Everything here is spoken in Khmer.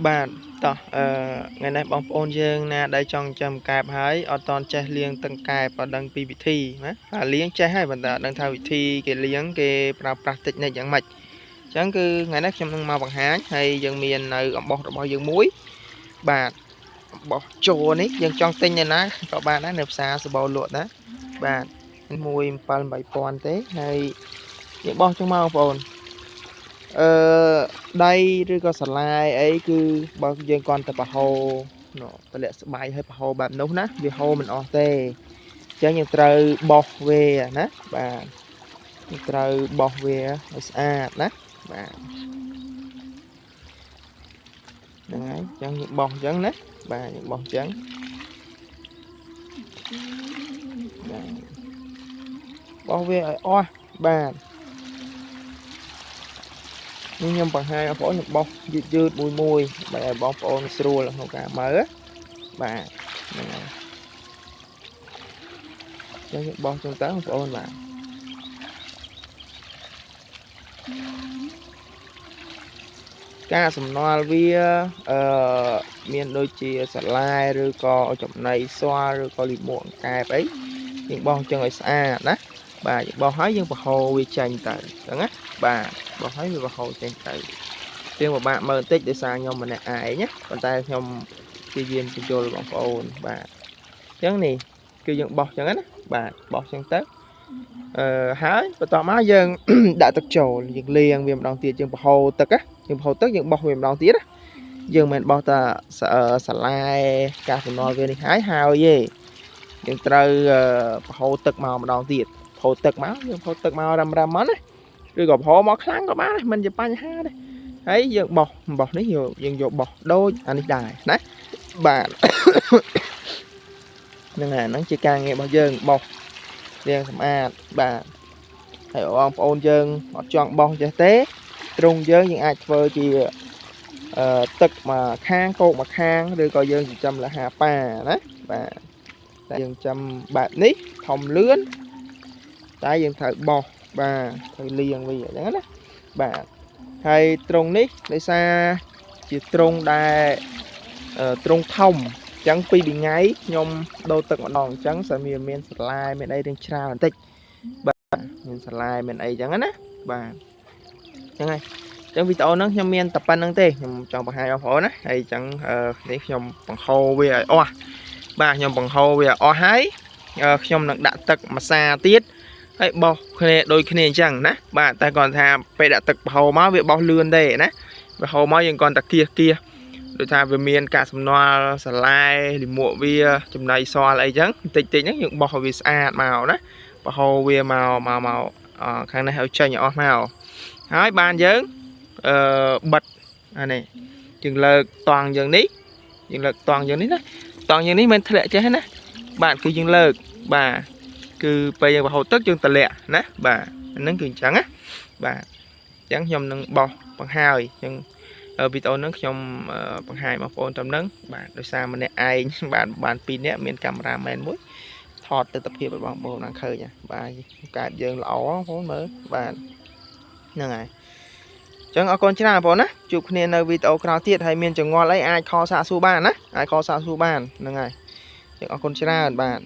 បាទតោះអឺថ្ងៃនេះបងប្អូនយើងណាដែលចង់ចាំកែបហើយអត់តន់ចេះលាងទឹកកែបអត់ដឹងពីវិធីណាបាទលាងចេះហើយប៉ុន្តែអត់ដឹងថាវិធីគេលាងគេប្រើប្រាស់តិចនិចយ៉ាងម៉េចអញ្ចឹងគឺថ្ងៃនេះខ្ញុំនឹងមកបង្ហាញហើយយើងមាននៅអំបោះរបស់យើងមួយបាទអំបោះជ័រនេះយើងចង់ទិញនៅណាក៏បានដែរនៅផ្សារសបោលក់ណាបាទ1 7 8000ទេហើយយើងបោះចឹងមកបងប្អូនអឺដៃឬក៏សាឡាយអីគឺបើយើងគ្រាន់តែប្រហោតម្លាក់ស្បៃឲ្យប្រហោបែបនោះណាវាហូរមិនអស់ទេអញ្ចឹងយើងត្រូវបោះវាណាបាទយើងត្រូវបោះវាឲ្យស្អាតណាបាទហ្នឹងហើយអញ្ចឹងយើងបោះអញ្ចឹងណាបាទយើងបោះអញ្ចឹងបាទបោះវាឲ្យអស់បាទនេះខ្ញុំបង្ហាញបងប្អូនខ្ញុំបោះយឺតយឺតមួយមួយដើម្បីឲ្យបងប្អូនស្រួលក្នុងការមើលបាទហ្នឹងហើយចឹងយើងបោះចឹងទៅបងប្អូនបាទការសំណល់វាអឺមានដូចជាសាឡាយឬក៏ចំណីស្វាឬក៏លីមួកកែបអីយើងបោះចឹងឲ្យស្អាតណាបាទយើងបោះហើយយើងបង្ហូរវាចេញទៅចឹងណាបាទបោះហើយវាបង្ហូរចេញទៅទៀងពិបាកមើលបន្តិចដោយសារខ្ញុំម្នាក់ឯងណាប៉ុន្តែខ្ញុំព្យាយាមបញ្យល់បងប្អូនបាទអញ្ចឹងនេះគឺយើងបោះចឹងណាបាទបោះចឹងទៅអឺហើយបន្ទាប់មកយើងដាក់ទឹកចូលយើងលាងវាម្ដងទៀតយើងបង្ហូរទឹកណាយើងបង្ហូរទឹកយើងបោះវាម្ដងទៀតណាយើងមិនមែនបោះតែសាឡាយការសំណល់វានេះហើយហើយទេយើងត្រូវបង្ហូរទឹកមកម្ដងទៀតហូរទឹកមកយើងហូរទឹកមករំរំមកណាឬក៏ហូរមកខ្លាំងក៏បានមិនជាបញ្ហាទេហើយយើងបោះបោះនេះយើងយកបោះដូចអានេះដែរណាបាទហ្នឹងហើយហ្នឹងជាការងាររបស់យើងបោះលាងសម្អាតបាទហើយបងប្អូនយើងអត់ចង់បោះចេះទេទ្រុងយើងយើងអាចធ្វើជាអឺទឹកមកខាងគោកមកខាងឬក៏យើងចិញ្ចឹមលហាប៉ាណាបាទតែយើងចាំបែបនេះធំលឿនតែយើងត្រូវបោះបាទត្រូវលាងវាអញ្ចឹងណាបាទហើយត្រង់នេះដោយសារជាត្រង់ដែលត្រង់ធំអញ្ចឹងពីរថ្ងៃខ្ញុំដូរទឹកម្ដងអញ្ចឹងសើមានសាឡាយមានអីរឿងច្រើនបន្តិចបាទមានសាឡាយមានអីអញ្ចឹងណាបាទអញ្ចឹងហើយអញ្ចឹងវីដេអូហ្នឹងខ្ញុំមានតែប៉ុណ្្នឹងទេខ្ញុំចង់បង្ហាញបងប្អូនណាហើយអញ្ចឹងនេះខ្ញុំបង្ហូរវាឲ្យអស់បាទខ្ញុំបង្ហូរវាឲ្យអស់ហើយខ្ញុំនឹងដាក់ទឹកម្សាទៀតហើយបោះគ្នាដូចគ្នាអញ្ចឹងណាបាទតែគាត់ថាពេលដាក់ទឹកបង្ហូរមកវាបោះលឿនទេណាបង្ហូរមកយើងគ្រាន់តែគៀសគៀសដូចថាវាមានកាកសំណល់សាឡាយលិមួកវាចំណីសល់អីចឹងបន្តិចតិចហ្នឹងយើងបោះឲ្យវាស្អាតមកណាបង្ហូរវាមកមកមកខាងនេះឲ្យចេញឲ្យអស់មកហើយបានយើងអឺបិទអានេះយើងលើកតង់យើងនេះយើងលើកតង់យើងនេះណាតង់យើងនេះមិនធ្លាក់ចេះណាបាទគឺយើងលើកបាទគឺពេលយើងបង្ហូរទឹកយើងតម្លាក់ណាបាទហ្នឹងគឺអញ្ចឹងណាបាទអញ្ចឹងខ្ញុំនឹងបោះបង្ហើយអញ្ចឹងវីដេអូហ្នឹងខ្ញុំបង្ហាញបងប្អូនតាមហ្នឹងបាទដោយសារម្នាក់ឯងបាទបាន2នាក់មានកាមេរ៉ាមែនមួយថតទិដ្ឋភាពឲ្យបងប្អូនបានឃើញបាទកែបយើងល្អបងប្អូនមើលបាទហ្នឹងហើយអញ្ចឹងអរគុណច្រើនបងប្អូនណាជួបគ្នានៅវីដេអូក្រោយទៀតហើយមានចង្អុលអីអាចខលសាកសួរបានណាអាចខលសាកសួរបានហ្នឹងហើយអញ្ចឹងអរគុណច្រើនបាទ